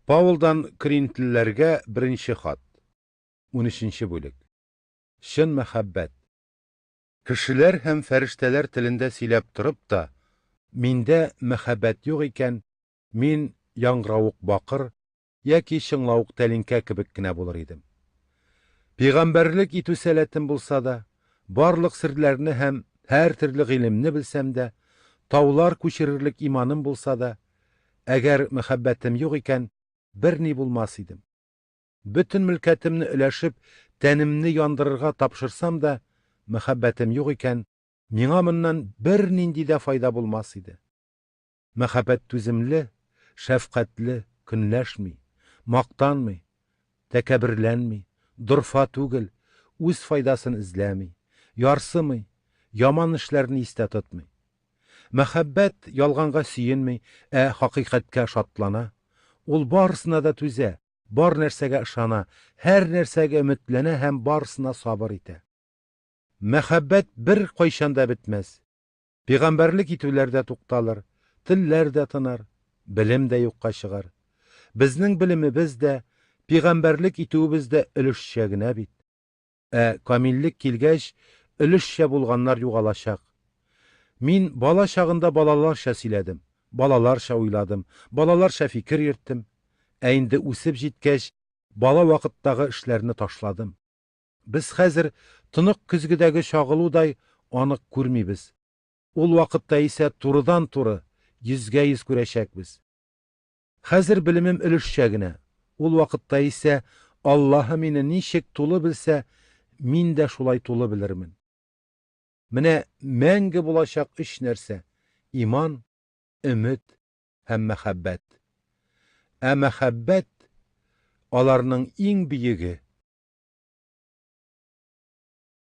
Паулдан Коринфлеләргә беренче хат. Унөченче бүлек. Чын мәхәббәт. Кешеләр һәм фәрештәләр телендә сөйләп торып та, миндә мәхәббәт юк икән, мин яңгыравык бакыр яки чыңлавык тәлинкә кебек кенә булыр идем. Пәйгамбәрлек итү сәләтем булса да, барлык серләрне һәм һәртөрле гыйлемне белсәм дә, таулар күчерерлек иманым булса да, әгәр мәхәббәтем юк икән, берни булмас идем. Бөтен мөлкәтемне өләшеп, тәнемне яндырырга тапшырсам да, мәхәббәтем юк икән, миңа моннан бернинди дә файда булмас иде. Мәхәббәт түземле, шәфкатьле, көнләшми, мактанмый, тәкәбберләнми, дорфа түгел, үз файдасын эзләми, ярсымый, яман эшләрне истә тотмый. Мәхәббәт ялганга сөенми, ә хакыйкатькә шатлана. Ул барысына да түзә, бар нәрсәгә ышана, һәр нәрсәгә өметләнә һәм барысына сабыр итә. Мәхәббәт беркайчан да бетмәс. Пәйгамбәрлек итүләр дә тукталыр, телләр дә тынар, белем дә юкка чыгар. Безнең белемебез дә, пәйгамбәрлек итүебез дә өлешчә генә бит. Ә камиллек килгәч, өлешчә булганнар югалачак. Мин бала чагында балаларча сөйләдем, балаларча уйладым, балаларча фикер йөрттем. Ә инде үсеп җиткәч, бала вакыттагы эшләрне ташладым. Без хәзер тонык көзгедәге чагылудай анык күрмибез. Ул вакытта исә турыдан-туры, йөзгә-йөз күрәчәкбез. Хәзер белемем өлешчә генә, ул вакытта исә Аллаһы мине ничек тулы белсә, мин дә шулай тулы белермен. Менә мәңге булачак өч нәрсә, иман, өмет һәм мәхәббәт. Ә мәхәббәт, аларның иң бөеге.